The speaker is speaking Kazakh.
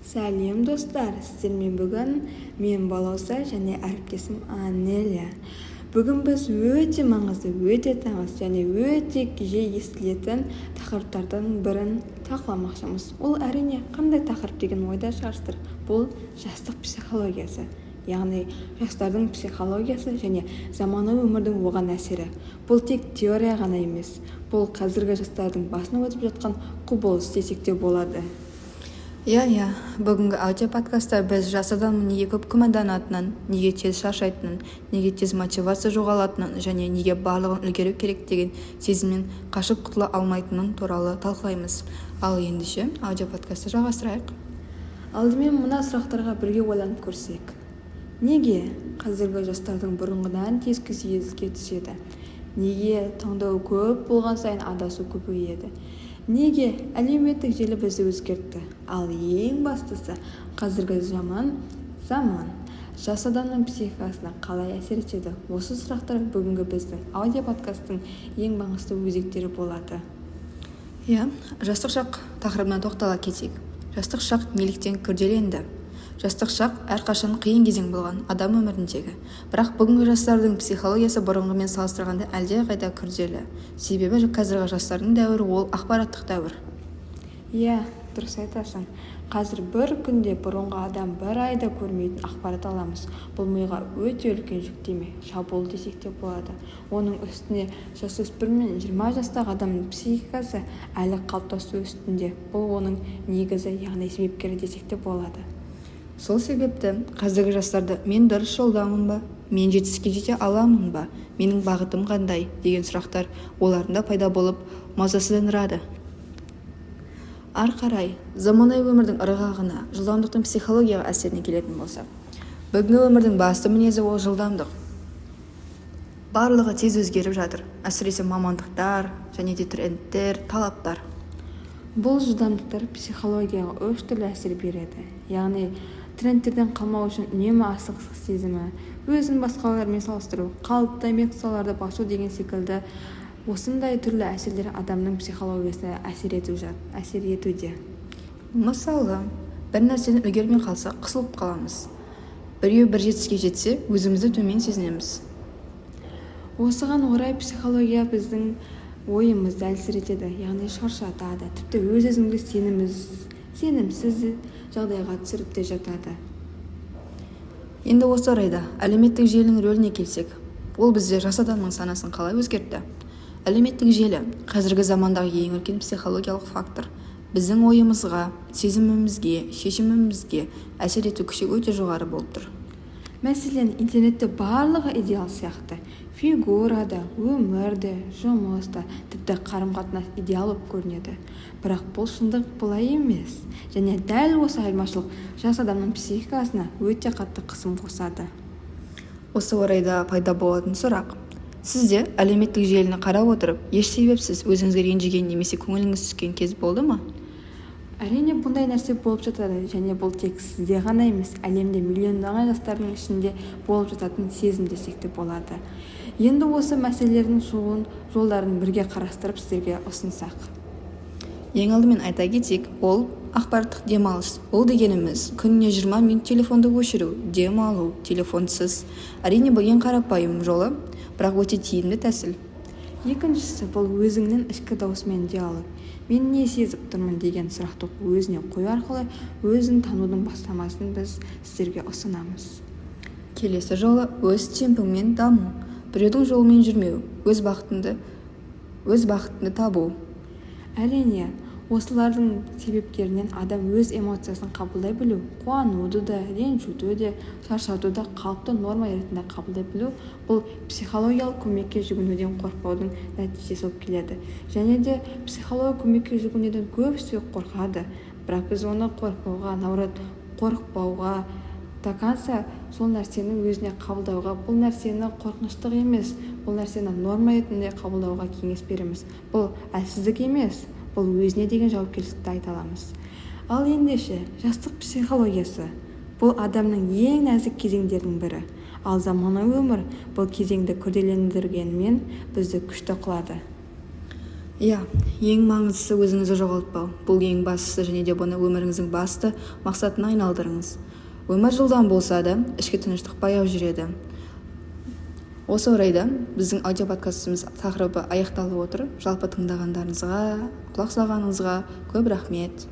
Сәлем, достар! Сіздермен бүгін мен, Балауса, және әріптесім Анеля. Бүгін біз өте маңызды, өте таңыз және өте жиі естілетін тақырыптардың бірін талқыламақшымыз. Ол, әрине, қандай тақырып деген ойда шығарсыздар. Бұл жастық психологиясы, яғни жастардың психологиясы және заманауи өмірдің оған әсері. Бұл тек теория ғана емес, бұл қазіргі жастардың басынан өтіп жатқан құбылыс десек те болады. Иә, бүгінгі аудиоподкастта біз жас адамның неге көп күмәнданатынын, неге тез шаршайтынын, неге тез мотивация жоғалатынын және неге барлығын үлгеру керек деген сезімнен қашып құтыла алмайтынын туралы талқылаймыз. Ал ендеше аудиоподкастты жалғастырайық. Алдымен мына сұрақтарға бірге ойланып көрсек: неге қазіргі жастардың бұрынғыдан тез күйзеліске түседі? Неге таңдау көп болған сайын адасу көбейеді? Неге әлеуметтік желі бізді өзгертті? Ал ең бастысы, қазіргі заман жас адамның психикасына қалай әсер етеді? Осы сұрақтар бүгінгі біздің аудиоподкасттың ең маңызды өзектері болады. Иә, жастық шақ тақырыбына тоқтала кетейік. Жастық шақ неліктен күрделенді? Жастық шақ әрқашан қиын кезең болған адам өміріндегі. Бірақ бүгінгі жастардың психологиясы бұрынғымен салыстырғанда әлдеқайда күрделі. Себебі қазіргі жастардың дәуірі – ол ақпараттық дәуір. Иә, дұрыс айтасың. Қазір бір күнде бұрынғы адам бір айда көрмейтін ақпарат аламыз. Бұл миға өте үлкен жүктеме, шабуыл десек те болады. Оның үстіне жасөспірім мен 20 жастағы адамның психикасы әлі қалыптасу үстінде. Бұл оның негізі, яғни себепкері десек те болады. Сол себепті қазіргі жастарда «Мен дұрыс жолдамын ба? Мен жетістікке жете аламын ба? Менің бағытым қандай?» деген сұрақтар оларында пайда болып, мазасыздандырады. Ары қарай заманауи өмірдің ырғағына, жылдамдықтың психологияға әсеріне келетін болсақ, бүгінгі өмірдің басты мінезі – ол жылдамдық. Барлығы тез өзгеріп жатыр, әсіресе мамандықтар және де трендтер, талаптар. Бұл жылдамдықтар психологияға үш түрлі әсер береді, яғни трендтерден қалмау үшін үнемі асығыстық сезімі, өзін басқалармен салыстыру, қалыпты эмоцияларды басу деген секілді. Осындай түрлі әсерлер адамның психологиясына әсер етуде. Мысалы, бір нәрсені үлгермей қалсақ, қысылып қаламыз. Біреу бір жетістікке жетсе, өзімізді төмен сезінеміз. Осыған орай психология біздің ойымызды әлсіретеді, яғни шаршатады, тіпті өз өзіңізге сенімсіз жағдайға түсіріп те жатады. Енді осы орайда әлеуметтік желінің рөліне келсек, ол бізде жас адамның санасын қалай өзгертті? Әлеуметтік желі – қазіргі замандағы ең үлкен психологиялық фактор. Біздің ойымызға, сезімімізге, шешімімізге әсер ету күші өте жоғары болып тұр. Мәселен, интернетте барлығы идеал сияқты: фигура да, өмір де, жұмыс та, тіпті қарым-қатынас идеал болып көрінеді. Бірақ бұл шындық бұлай емес және дәл осы айырмашылық жас адамның психикасына өте қатты қысым қосады. Осы орайда пайда болатын сұрақ: сізде әлеуметтік желіні қарап отырып, еш себепсіз өзіңізге ренжіген немесе көңіліңіз түскен кез болды ма? Әрине, бұндай нәрсе болып жатады және бұл тек сізде ғана емес, әлемде миллиондаған жастардың ішінде болып жататын сезім десек те болады. Енді осы мәселелердің шығуын жолдарын бірге қарастырып, сіздерге ұсынсақ. Ең алдымен айта кетейік, ол ақпараттық демалыс. Ол дегеніміз – күніне 20 минут телефонды өшіру, дем алу телефонсыз. Әрине, бұл ең қарапайым жолы, бірақ өте тиімді тәсіл. Екіншісі – бұл өзіңнің ішкі даусымен диалог. «Мен не сезіп тұрмын?» деген сұрақты өзіне қою арқылы өзін танудың бастамасын біз сіздерге ұсынамыз. Келесі жолы – өз темпіңмен даму, біреудің жолымен жүрмеу, өз бағытыңды табу. Әрине, осылардың себептерінен адам өз эмоциясын қабылдай білу, қуануды да, ренжуді де, шаршауды да қалыпты норма ретінде қабылдай білу – бұл психологиялық көмекке жүгінуден қорықпаудың нәтижесі болып келеді. Және де психологиялық көмекке жүгінуден көбісі қорқады, бірақ біз оны қорықпауға, наоборот, қорықпауға, до конца сол нәрсені өзіне қабылдауға, бұл нәрсені қорқыныштық емес, бұл нәрсені норма ретінде қабылдауға кеңес береміз. Бұл әлсіздік емес, бұл өзіне деген жауапкершілікті айта аламыз. Ал ендеше, жастық психологиясы – бұл адамның ең нәзік кезеңдерінің бірі. Ал заманауи өмір бұл кезеңді күрделендіргенімен, бізді күшті қылады. Иә, ең маңыздысы – өзіңізді жоғалтпау. Бұл ең бастысы және де бұны өміріңіздің басты мақсатына айналдырыңыз. Өмір жылдам болса да, ішкі тыныштық баяу жүреді. Осы орайда біздің аудиоподкастымыз тақырыбы аяқталып отыр. Жалпы, тыңдағандарыңызға, құлақ салғаныңызға көп рахмет.